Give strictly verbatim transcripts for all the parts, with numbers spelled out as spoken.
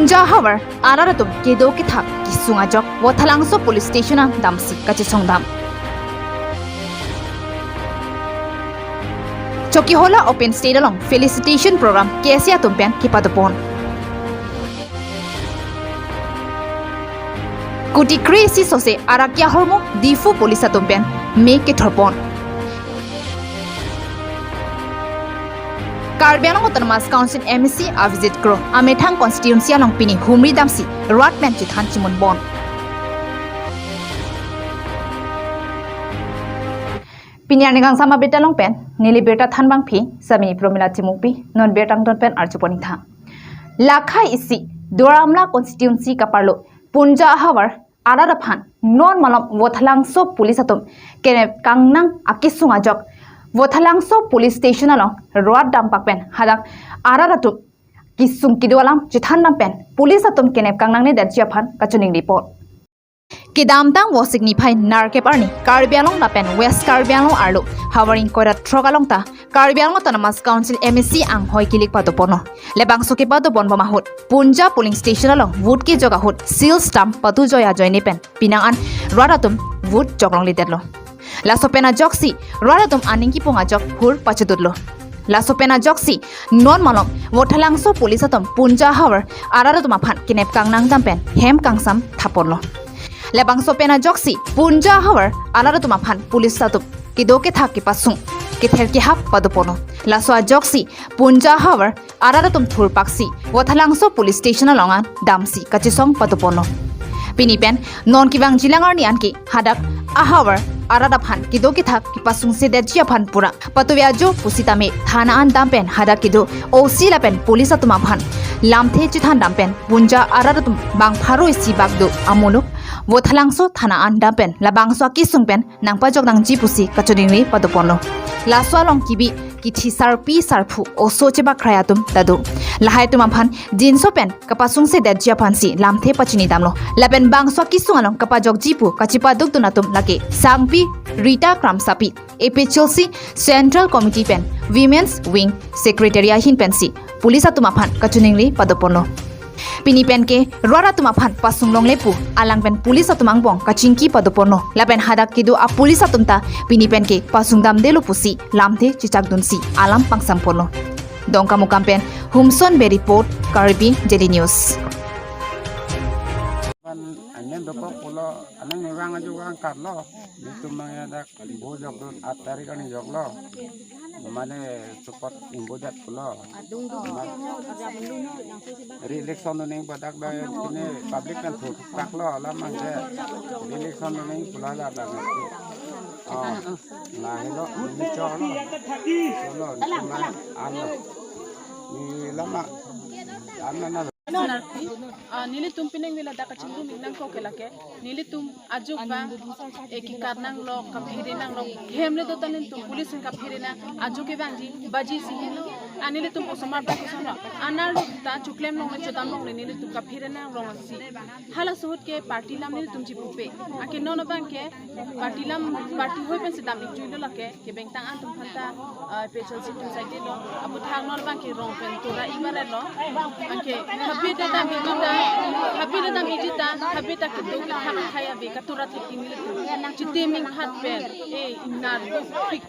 Punja ahavar arat atum kedo kethak kesung ajok Vathalangso Police Station an damsi kachesongdam. Chokihola Open Stage along felicitation program K S A atum pen kepadopon. Kuti kre-isi sose arak ahormu Diphu Police atum pen me kethorpon. Karbi Anglong Autonomous Council M A C Avijit Kro amethang constituency along pini humri damsi rat pen chethan chimunbon. Pini arni kangsam abirta along pen neli birta thanbangpi Sami Promila Timungpi, non birta angton pen arjupon itha. Lakhai isi Duar Amla constituency kaparlo Punja ahavar arat aphan non malom Vathalangso Police atum kenep kangnang akesung ajok Vathalangso Police Station along rat dampak pen hadak arat atum kesung kedo alam chethandam pen Police atum kenep kangnangnedet ji aphan kachiningri pon. Kedamtang Vosik niphai nerkep arni Karbi Anglong lapen West Karbi Anglong arlo havar ingkoi ra throk along ta Karbi Anglong Autonomous Council M A C anghoi kilik padoponlo. Labangso kepadopon bom ahut Punja polling station along vote kejok ahut seal stamp patujoi ajoine pen pinang an rat atum vote joklongledetlo. Laso pen ajoksi rat atum aning kipung ajok hur pachedutlo. Laso pen ajoksi non malom Vathalangso Police atum Punja ahavar arat atum aphan kenep kangnang dam pen hem kangsam thaponlo. Labangso pen ajoksi Punja ahavar arat atum aphan Police atum kedo kethak kepasung kether kehap padoponlo. Laso ajoksi Punja ahavar arat atum thurpaksi Vathalangso Police Station along an damsi kachesong padoponlo. Pini pen non kevangjilang arni anke hadak ahavar arat aphan kedo kethak kepasungsedet ji aphan pura patuve ajo pusitame thana an dam pen hadak kedo O C lapen Police atum aphan lamthe chethandam pen Punja arat atum bang pharo isi bak do amuluk Vathalangso thana an dam pen labangso akesung pen nangpajok nangji pusi kachiningri padoponlo. Laso along kebi kethe sarpi sarpo oso chebakhrai atum ta do. Lahai atum aphan jinso pen kapasungsedet ji aphansi lamthe pachinidamlo. Lapen bangso akesung along kapajokji pu kachepadukdun atum lake Sangpi Rita Kramsapi, A P H L C Central Committee pen Women's Wing Secretary ahin pensi Police atum aphan kachiningri padoponlo. Pini penke rat atum aphan pasunglongle pu alang pen Police atum angbong kachingki padoponlo. Lapen hadak kedo a-Police atum ta pini penke pasungdamdetlo pusi lamthe chechakdunsi alam pangsamponlo. Dongkamukam pen Humson Bey report, Karbi Daily News. Amen dokok pulo, amen mewang aju wang karlo. Nitum mangya dak bo jokdun, aat tarik arni joklo. Mane support ingbo jat pulo. Ma-, re-election nuning badak ba kene public kan thuk taklo alam mangke. Re-election nuning pulo la bang. Oh, lahelo, ni cholo. Cholo, ni ma, ano. Ni lama, ano na. Narpi, ah, nelitum pining nila dak kachingrum ingnangkok ke lake, nelitum ajuk bang, eh, kekar nanglo, kaphere nanglo, hem le dota nelitum police kaphere nang, ajuk ke bang ji, baji si helo, ah, nelitum osomar bang kosonlo, anerlo ta chuklemlongle chodamlongle nelitum kaphere nanglong si. Halaso ahut ke party lam nelitum chipupe, anke non abang ke, party lam, party hoi pensi dam-ikjuilo lake, kebengtang atum aphanta, ah, A P H L C atum saidelo, aputhak non abang ke rong pen tura ibarelo, anke, habit ta dam-ikji ta, habit ta dam-ikji ta, habit ta kedo kethak akhai ave katura thekimi nelitum. Chiti mingphat pen, eh, inar do fik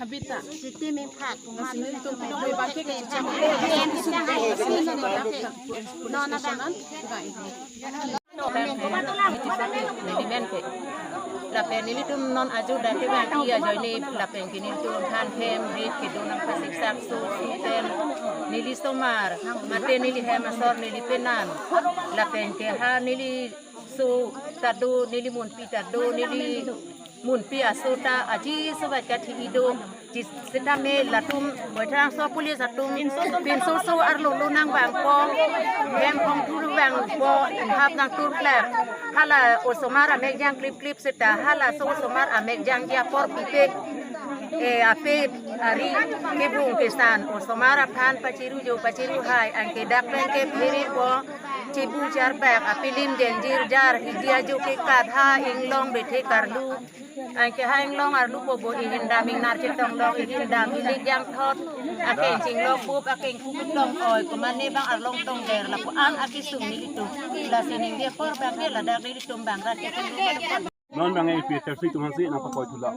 habit ta. Chiti mingphat. Nasi nelitum pinong abang ke kachecham. Non na. Neli men ke. Lapen nelitum non ajo dak kevangji ajoine lapen ke nelitum aphan hem rit kedo nangpasiksak su su pen neli somar mate neli hem asor neli penan. Lapen ke ha neli so ta do, neli munpi ta do, neli munpi aso ta aji sobat kathi ido. Ji sitame latum Vathalangso police atum pinso so arlo lo nangvangpo, hem hong thur vangpo, hap nangthur plak. Hala osomar amek jang klip klip seta, halaso osomar amek jangji apor pipe, eh, ape ari kebung kesan, osomar aphan pachiru jo pachiru hai, anke dak pen kepherepo, chibu charbak, apilim jenjir jar, hidi ajo ke kadha, inglong bethe karlu. Anke ha inglong arlo po bo ihin dam ingnar chetong long ihin dam ili jangthot. Ake inching long bup ake ingkuk long oi kumane bang arlong tong der lapu an ake sung nelitum. Lasi ningje apor bang ke ladak nelitum bang rat ke. Non bang A P H L C atum aphansi nangpakoi thulo.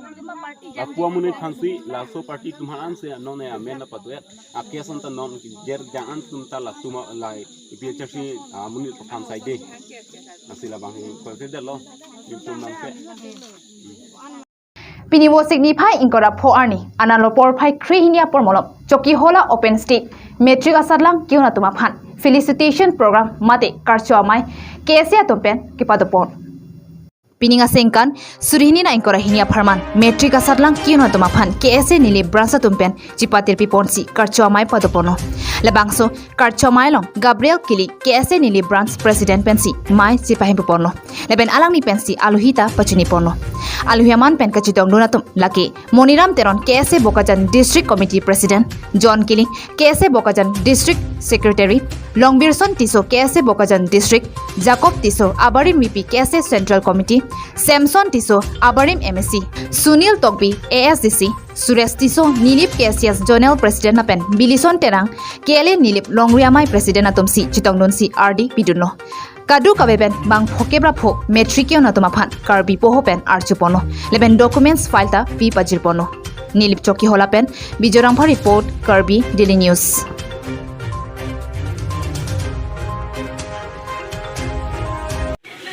Lapu amonit aphansi laso party atum aphan ansi non ne amen nangpatuet. Ake ason ta non jer jang an atum ta latum alai A P H L C amonit aphan saide. Lasi labang he koi ke delo. Nelitum bang ke. Pini Vosik niphai ingkoi ra pho arni, analo porphai kre hini apor malom, Chokihola Open Stage, Matric asatlang ke-un atum aphan felicitation program mate karcho amei K S A atum pen kepadopon. Pini aningkan suri hini ra ingkoi ra hini apharman, Matric asatlang ke-un atum aphan K S A Nilip branch atum pen chipatir piponsi karcho amei padoponlo. Labangso karcho amei along Gabriel Kilik, K S A Nilip branch president pensi mei chipahemponlo. Lapen alangli pensi aluhi ta pachiniponlo. Aluhi aman pen kachetongdun atum lake Moniram Teron, K S A Bokajan District Committee President, John Kilik, K S A Bokajan District Secretary, Longbirson Tisso, K S A Bokajan District, Jacob Tisso, Abarim V P, K S A Central Committee, Samson Tisso, Abarim M A C, Sunil Tokbi, A S D C, Suresh Tisso, Nilip K S A Zonal President lapen Bilison Terang, K L A Nilip Longri Amei President atumsi chetongdunsi ardi pidunlo. Kadokave pen bang phokep ra pho Matric ke-un atum aphan Karbi poho pen archuponlo. Lapen documents file ta pi pajirponlo. Nilip Chokihola pen Bijoy Rongphar report, Karbi Daily News.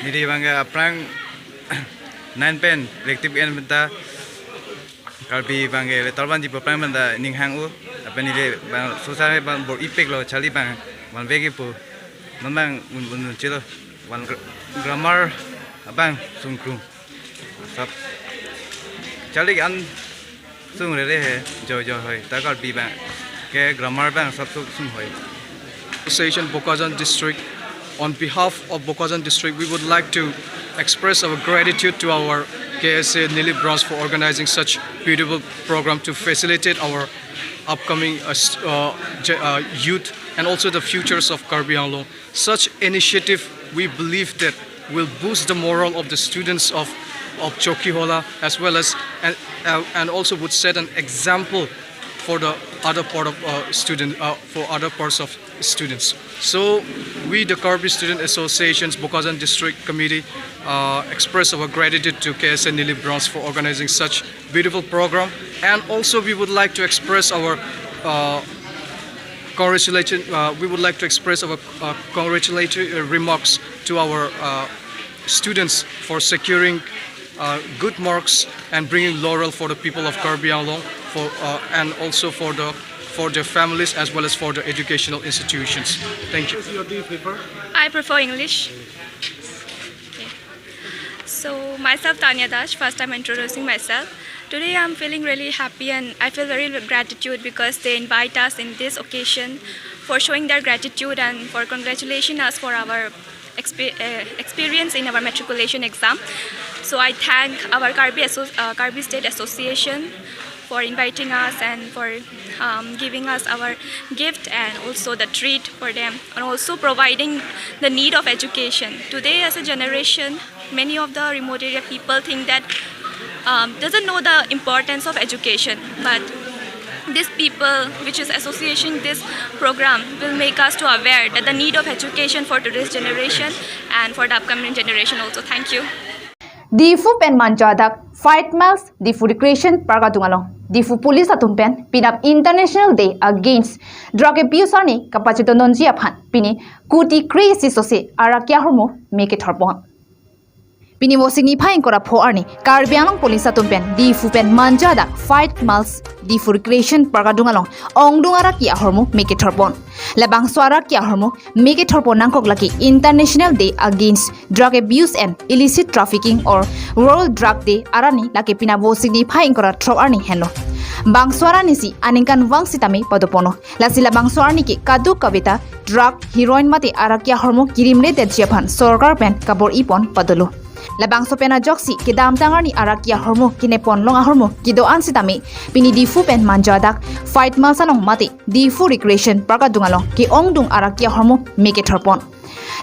Neli bang ke aphrang nine pen elective en pen ta Karbi bang ke le tolban ji aphrang pen ta ning hang-o. Lapen neli bang sosai bang bor-ipiklo charli bang van vek ipo. Non bang un un un chelo. Van gr-, grammar abang sungkrung. Sab charli an sung rere he jo jo hoi. Ta Karbi bang ke grammar bang sab sung sung hoi. Association Bokajan District, on behalf of Bokajan District, we would like to express our gratitude to our K S A Nilip branch for organizing such beautiful program to facilitate our upcoming, uh, s-, uh, ge-, uh, youth and also the futures of Karbi Anglong. Such initiative, we believe that will boost the morale of the students of, of Chokihola as well as, and, uh, and also would set an example for the other part of, uh, student, uh, for other parts of students. So we, the Karbi Student Association's Bokajan District Committee, uh, express our gratitude to K S A Nilip branch for organizing such beautiful program. And also we would like to express our, uh, congratulation, uh, we would like to express our, uh, congratulatory, uh, remarks to our, uh, students for securing, uh, good marks and bringing laurel for the people of Karbi Anglong, for, uh, and also for the, for their families as well as for the educational institutions. Thank you. Which is your, do you prefer? I prefer English. Okay. So, myself Tanya Das, first time introducing myself. Today I'm feeling really happy and I feel very gratitude because they invite us in this occasion for showing their gratitude and for congratulating us for our expe-, uh, experience in our matriculation exam. So I thank our Karbi Asso-, uh, Karbi State Association for inviting us and for, um, giving us our gift and also the treat for them, and also providing the need of education. Today, as a generation, many of the remote area people think that, um, doesn't know the importance of education, but these people, which is associating this program, will make us to aware that the need of education for today's generation and for the upcoming generation also. Thank you. Diphu pen Manja adak five miles Diphu Recreation Park adung along Diphu Police atum pen pinap International Day Against Drug Abuse arni kapachedondonji aphan pini kuti kre isi sose arak ke-ahormu me kethorpon. Pini Vosik niphai ingkoi ra pho arni Karbi Anglong Police atum pen Diphu pen Manja adak five miles Diphu Recreation Park adung along ongdung arak ke-ahormu me kethorpon. Labangso arak ke-ahormu me kethorpon nangkok lake International Day Against Drug Abuse and Illicit Trafficking or World Drug Day arani lake pinap Vosik niphai ingkoi ra throk arni henlo. Bangso arani si aningkanvang sitame padoponlo. Lasi labangso arni ke kadokave ta drug, heroin mate arak ke-ahormu kirimredetji aphan sorkar pen kabor-ipon padolo. Labangso pen ajoksi kedamtang arni arak ke-ahormu kinepon long ahormu kedo-an sitame pini Diphu pen Manja adak five miles along mate Diphu Recreation Park adung along ke-ongdung arak ke-ahormu me kethorpon.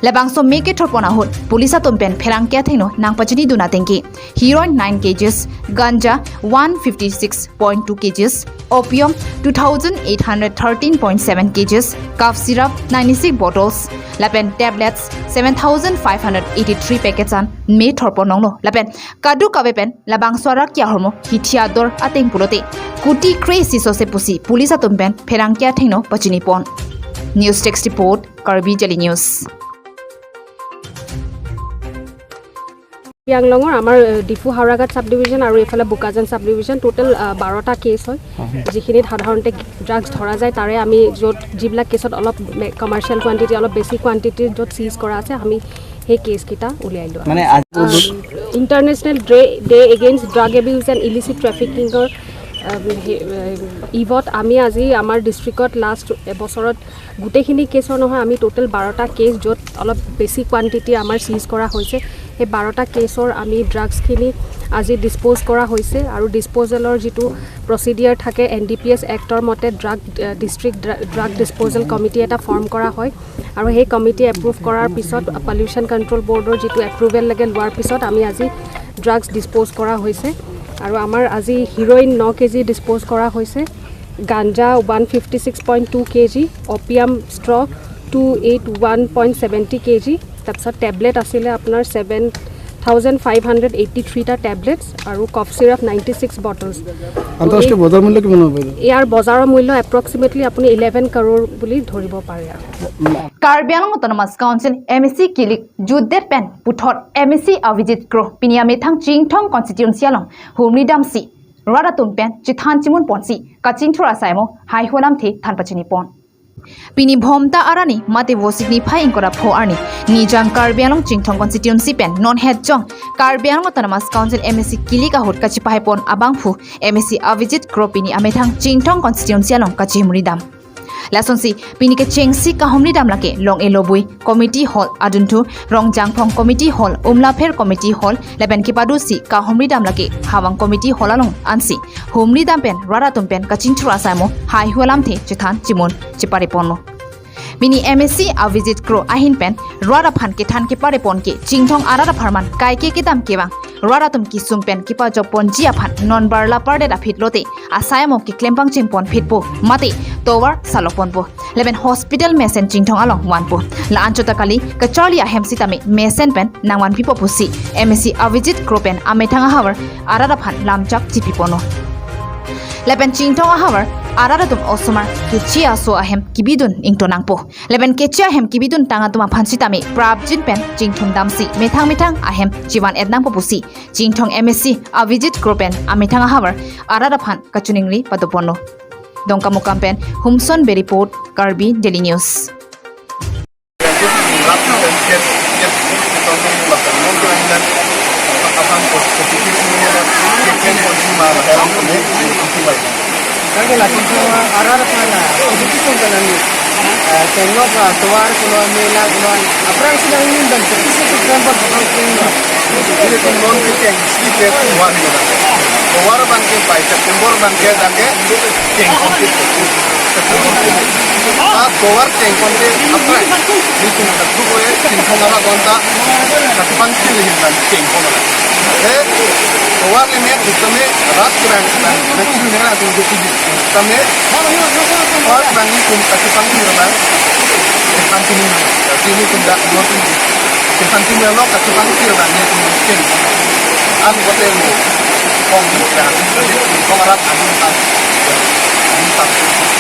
Labangso me kethorpon ahut police atum pen pherangke athengno nangpachinidun ateng ke heroin nine kgs, ganja one fifty six point two kgs, opium two thousand eight hundred thirteen point seven kgs, cough syrup ninety six bottles, lapen tablets seven thousand five hundred eighty three packets an me thorpon longlo. Lapen kadokave pen labangso arak ke ahormu hithi ador ateng pulote kuti kre-isi sose pusi police atum pen pherangke athengno pachinipon. News Desk Report, Karbi Daily News. Karbi আংলঙৰ আমাৰ, এ, ডিফু হাওৰাঘাট ছাব ডিভিজন আৰু এইফালে বোকাজান ছাব ডিভিজন টোটেল, আ, বাৰটা কেছ হয়, যিখিনিত সাধাৰণতে ড্ৰাগছ ধৰা যায়। তাৰে আমি য'ত যিবিলাক কেছত অলপ মে-, কমাৰ্চিয়েল কোৱাণ্টিটি, অলপ বেছি কোৱাণ্টিটিৰ য'ত চিজ কৰা আছে, আমি সেই কেছকেইটা উলিয়াই লোৱা মানে হৈছে। আজি আ, international day, day against drug abuse and illicit ট্ৰেফিকিঙৰ, আ, সেই, আ, ইভত আমি আজি আমাৰ ডিষ্ট্ৰিক্টত লাষ্ট এবছৰত গোটেইখিনি কেছৰ নহয়, আমি টোটেল বাৰটা কেছ য'ত অলপ বেছি কোৱাণ্টিটি আমাৰ চিজ কৰা হৈছে। সেই বাৰটা কেছৰ আমি ড্ৰাগছখিনি আজি ডিছপ'জ কৰা হৈছে আৰু ডিছপ'জেলৰ যিটো প্ৰচিডিয়াৰ থাকে এন ডি পি এছ এক্টৰ মতে ড্ৰাগ, আ, ডিষ্ট্ৰিক্ট ড্ৰা-, ড্ৰাগ ডিছপ'জেল কমিটি এটা ফৰ্ম কৰা হয় আৰু সেই কমিটি এপ্ৰুভ কৰাৰ পিছত পলিউশ্যন কণ্ট্ৰল বৰ্ডৰ যিটো এপ্ৰুভেল লাগে লোৱাৰ পিছত আমি আজি ড্ৰাগছ ডিছপ'জ কৰা হৈছে আৰু আমাৰ আজি হিৰইন ন কেজি ডিছপ'জ কৰা হৈছে। Ganja one fifty six point two KG, opium straw two eight one point seventy KG, তাৰপিছত টেবলেট আছিলে আপোনাৰ seven thousand five hundred eighty থ্ৰীটা টেবলেটছ আৰু cough syrup ninety six bottles. আন্তঃৰাষ্ট্ৰীয় বজাৰ মূল্য কিমান হ'ব এইটো? ইয়াৰ বজাৰৰ মূল্য এপ্ৰক্সিমেটলি আপুনি ইলেভেন কৰোৰ বুলি ধৰিব পাৰে আৰু। Karbi Anglong Autonomous Council M A C kilik jutdet pen puthot M A C Avijit Kro pini amethang Chinthong constituency along humri damsi rat atum pen chethan chimun ponsi kachingthur asai mo haihu alamthe than pachinipon. Pini Bhomta arni mate Vosik niphai ingkoi ra pho arni Nijang Karbi Anglong Chinthong constituency pen non het jong Karbi Anglong Autonomous Council M A C kilik ahut kachepahaipon abangphu M A C Avijit Kro pini amethang Chinthong constituency along kachihumri dam. Lasonsi pini kechengsi kahumri dam lake Long Elobui Committee Hall adunthu, Rongjangphong Committee Hall, Umlapher Committee Hall lapen kepadusi kahumri dam lake Hawang Committee Hall along ansi humri dam pen rat atum pen kachingthur asai mo haihu alamthe chethan chimun chepariponlo. Pini M A C Avijit Kro ahin pen rat aphan kethan keparipon ke Chinthong arat apharman kaike kedam kevang rat atum kesung pen kepajokponji aphan non barla pardet aphi lote asai mo keklem pangchengpon phitpo mate tovar salokponpo. Lapen hospital mesen Chinthong along vanpo. La anchot ta kali kacharli ahem sitame mesen pen nangvanpipo pusi M A C Avijit Kro pen amethang ahavar arat aphan lamchak chipiponlo. Lapen Chinthong ahavar arat atum osomar keche aso ahem kebidun ingtonangpo. Lapen keche ahem kebidun tang atum aphan sitame prapjin pen chingthum damsi methang methang ahem chivan etnangpo pusi Chinthong M A C Avijit Kro pen amethang ahavar arat aphan kachiningri padoponlo. Dongkamukam pen Humson Bey report, Karbi Daily News. Karbi la Chinthong arat aphan la, itu kita kan ni, eh, tengok la, tovar kulo, mela kulo, aphrang sedang ini dan terpisah ke tempat orang kulo. Ini pun non ke cheng, si ke tovar ni na. Tovar abang ke pai, September abang ke, dan ke cheng konflik. Ah, tovar cheng konflik, aphrang. Ini pun tak buku ya, Chinthong arat bonta, tak pangkil ini dan cheng konflik. Eh, tovar ni mek, itu ni rat kerang, dan, dan itu ni rat yang jadi. Tame, pas bang ni kum kachepangthir bang, kachepangthir bang, kachini kum dak notin, kachepangthir bang lo, kachepangthir bang ni kum kin. An kote mo, kong mo ya, kong rat an ta, an ta,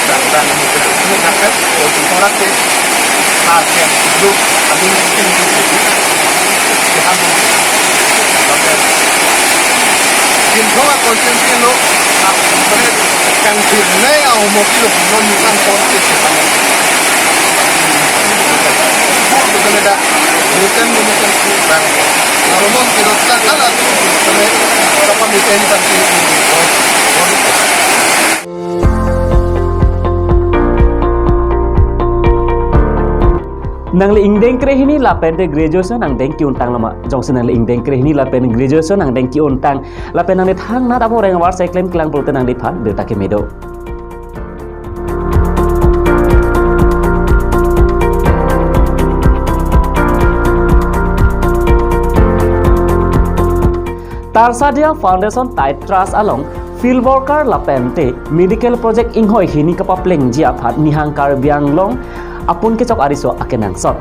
bang bang mo ya, mo ya, kong rat te, tar ke, lu, an kin, kin, kin, kin, kin, kin, kin, kin, Chinthong a constituency lo, a, mane, kangthir ne a homo kilo, no ni kan kon ke se kan. Bur tu kene da, Britain ni kan ku bang. Aro non kilo ta kala tu, kene, kapa mi ten kan ku, Nangli ingdeng krehini lapen te graduation angdeng ki-untang lama. Jongsi nangli ingdeng krehini lapen graduation angdeng ki-untang. Lapen nangli thangnat amo reng avar seklem kelang pulote nangliphan birta keme do. Tarsadia Foundation Tight Trust along field worker lapente medical project inghoi hini kapaplengji aphan Nihang Karbi Anglong apun kechok ariso akenangsot.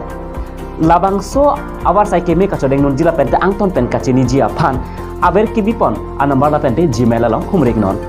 Labangso avarsai keme kachodeng nunji lapente angton pen kachiniji aphan aber kibipon anumber lapente Gmail along humrik non.